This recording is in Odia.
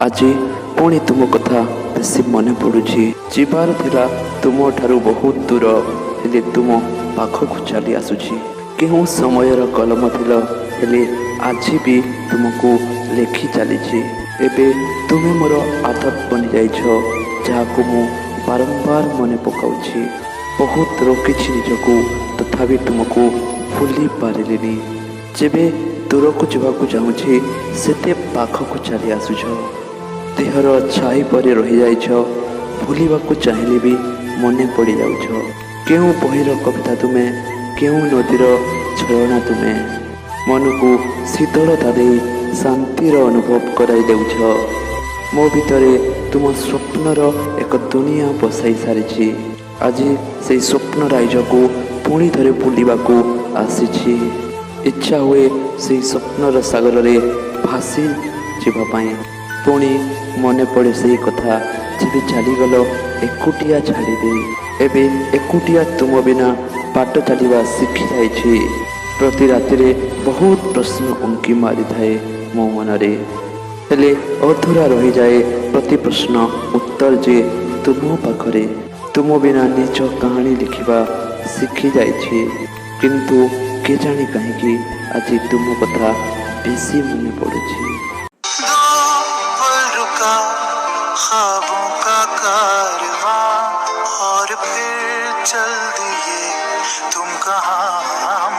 ଆଜି ପୁଣି ତୁମ କଥା ବେଶୀ ମନେ ପଡ଼ୁଛି। ଯିବାର ଥିଲା ତୁମଠାରୁ ବହୁତ ଦୂର, ହେଲେ ତୁମ ପାଖକୁ ଚାଲି ଆସୁଛି। କେଉଁ ସମୟର କଲମ ଥିଲ, ହେଲେ ଆଜି ବି ତୁମକୁ ଲେଖି ଚାଲିଛି। ଏବେ ତୁମେ ମୋର ଆଦତ ବନିଯାଇଛ, ଯାହାକୁ ମୁଁ ବାରମ୍ବାର ମନେ ପକାଉଛି। ବହୁତ ରୋକିଛି ନିଜକୁ, ତଥାପି ତୁମକୁ ଭୁଲି ପାରିଲିନି। ଯେବେ ଦୂରକୁ ଯିବାକୁ ଚାହୁଁଛି, ସେତେ ପାଖକୁ ଚାଲି ଆସୁଛ। ଦେହର ଛାଇ ପରି ରହିଯାଇଛ। ଭୁଲିବାକୁ ଚାହିଁଲେ ବି ମନେ ପଡ଼ିଯାଉଛ। କେଉଁ ବହିର କବିତା ତୁମେ, କେଉଁ ନଦୀର ଝରଣା ତୁମେ, ମନକୁ ଶୀତଳତା ଦେଇ ଶାନ୍ତିର ଅନୁଭବ କରାଇ ଦେଉଛ। ମୋ ଭିତରେ ତୁମ ସ୍ୱପ୍ନର ଏକ ଦୁନିଆ ବସାଇ ସାରିଛି। ଆଜି ସେଇ ସ୍ୱପ୍ନ ରାଇଜକୁ ପୁଣି ଥରେ ବୁଲିବାକୁ ଆସିଛି। ଇଚ୍ଛା ହୁଏ ସେଇ ସ୍ୱପ୍ନର ସାଗରରେ ଭାସି ଯିବା ପାଇଁ। ପୁଣି ମନେ ପଡ଼େ ସେଇ କଥା, ଯେବେ ଚାଲିଗଲ ଏକୁଟିଆ ଛାଡ଼ିଦେଇ। ଏବେ ଏକୁଟିଆ ତୁମ ବିନା ବାଟ ଚାଲିବା ଶିଖିଯାଇଛି। ପ୍ରତି ରାତିରେ ବହୁତ ପ୍ରଶ୍ନ ଉଙ୍କି ମାରିଥାଏ ମୋ ମନରେ, ହେଲେ ଅଧୁରା ରହିଯାଏ ପ୍ରତି ପ୍ରଶ୍ନ। ଉତ୍ତର ଯେ ତୁମ ପାଖରେ। ତୁମ ବିନା ନିଜ କାହାଣୀ ଲେଖିବା ଶିଖିଯାଇଛି, କିନ୍ତୁ କେଜାଣି କାହିଁକି ଆଜି ତୁମ କଥା ବେଶୀ ମନେ ପଡ଼ୁଛି। दो पल रुका ख्वाबों का कारवां और फिर चल दिए तुम कहाँ, हम